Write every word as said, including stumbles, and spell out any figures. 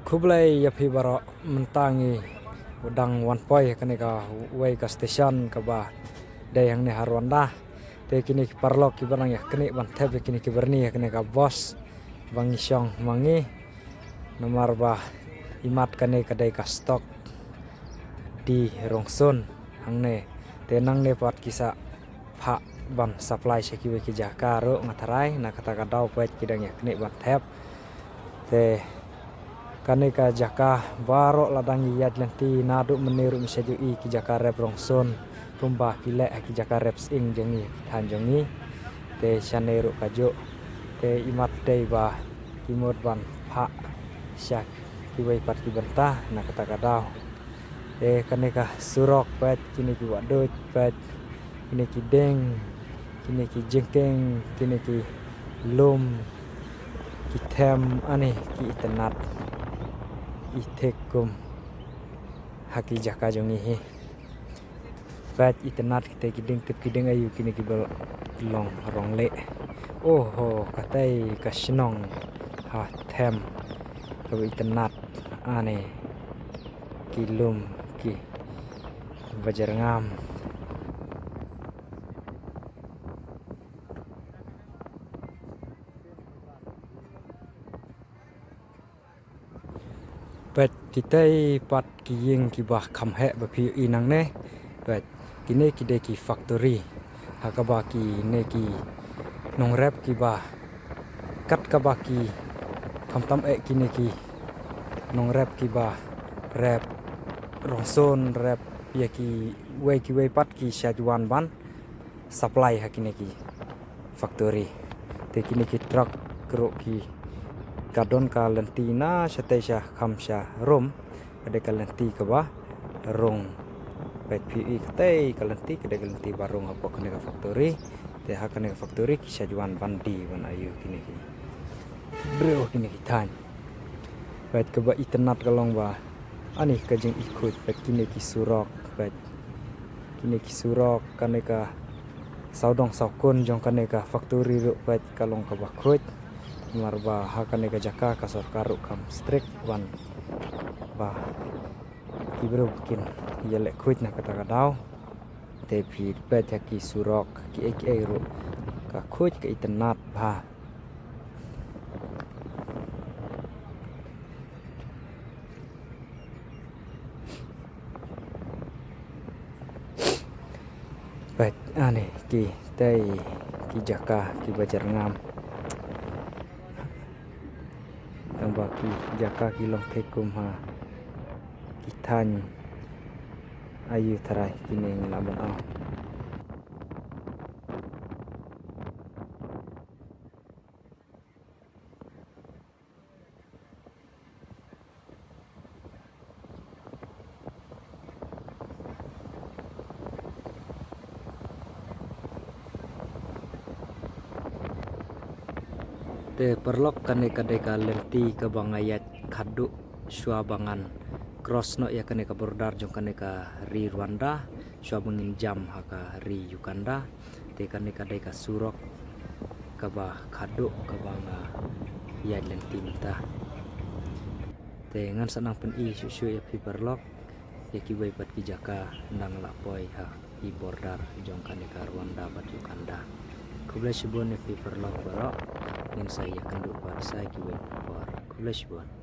Khublei ïa phi baroh, mynta ngi dang wan poi ha kane kawei ka station kaba dei hangne ha Rwanda. Te kine ki paralok kiba nang ïa kane ban thep ïa kine ki byrni ha kane ka bus ba ngi shong ma ngi. Namar ba imat kane ka dei ka stok D Rongson hangne. Te nangne pat ki sa phah ban supply sha kiwei ki jaka ruh nga tharai, na kata ka daw peit ki dang ïa kane ban thep. Te kane ka jaka baroh la dang ïaid lynti naduh mynne ruh, me sha ju i ki jaka rep Rongson kumba ki leh ha ki jaka rep sying jong ngi, thaiñ jong ngi. Te shane ruh ka juh. Te imat dei ba ki mut ban phah sha kiwei pat ki bynta na kata ka daw. Te kane ka surok peit, kine ki wahduid peit, kine ki dieng, kine ki jingkieng, kine ki lum, ki them, ani ki itynnad i thik kum ha ki jaka jong ngi hi. Peit itynnad kita ki dieng, tip ki dieng aïu kine kiba long rong leh. Oho, katei ka shnong ha them kaba itynnad, ani ki lum ki bajyrngam. Peit kitei pat ki ïing kiba kham heh ba phi ïohi nangne. Peit kine ki dei ki factory ha kaba kine ki nongrep kiba, kat kaba ki khamtam eh kine ki nongrep kiba rep Rongson, rep ïa kiwei kiwei pat ki sha wan ban supply ha kine ki factory. Te kine ki truck ruh ki, ka don ka lynti na shatei sha kham sha rum, ka dei ka lynti kaba rung. Peit phi ïohi katei ka lynti, ka dei ka lynti ba rung hapoh kane ka factory. Te ha kane ka factory ki sha wan ban die ban aïu kine ki briew, kine ki thaiñ. Peit kaba itynnad ka long ba ani ka jingïakhuid, peit kine ki surok, peit kine ki surok, kane ka sawdong sawkun jong kane ka factory ruh peit ka long kaba khuid. Namar ba ha kane ka jaka ka sorkar ruh kam strict ban ba ki briew ba kin ïaleh khuid na kata ka daw. Te phi peit ha ki surok kiei kiei ruh ka khuid ka itynnad bha. Peit ani kitei ki jaka kiba jyrngam. Tang ba ki jaka ki long thik kum ha ki thaiñ aïu tharai kine ngi lah ban ong. Te paralok, kane ka dei ka lynti kaba nga ïaid khadduh shuwa ba ngan cross noh ïa kane ka border jong kane ka ri Rwanda, shuwa ba ngin jam ha ka ri Uganda. Te kane ka dei ka surok kaba khadduh kaba nga ïaid lynti mynta. Te ngan sa nang pyni shuh shuh ïa phi paralok ïa kiwei pat ki jaka ynda nga la poi ha ki border jong kane ka Rwanda bad Uganda. Khublei shibun ïa phi paralok baroh, ngin sa ïakynduh pat sa ïa kiwei pat por. Khublei shibun.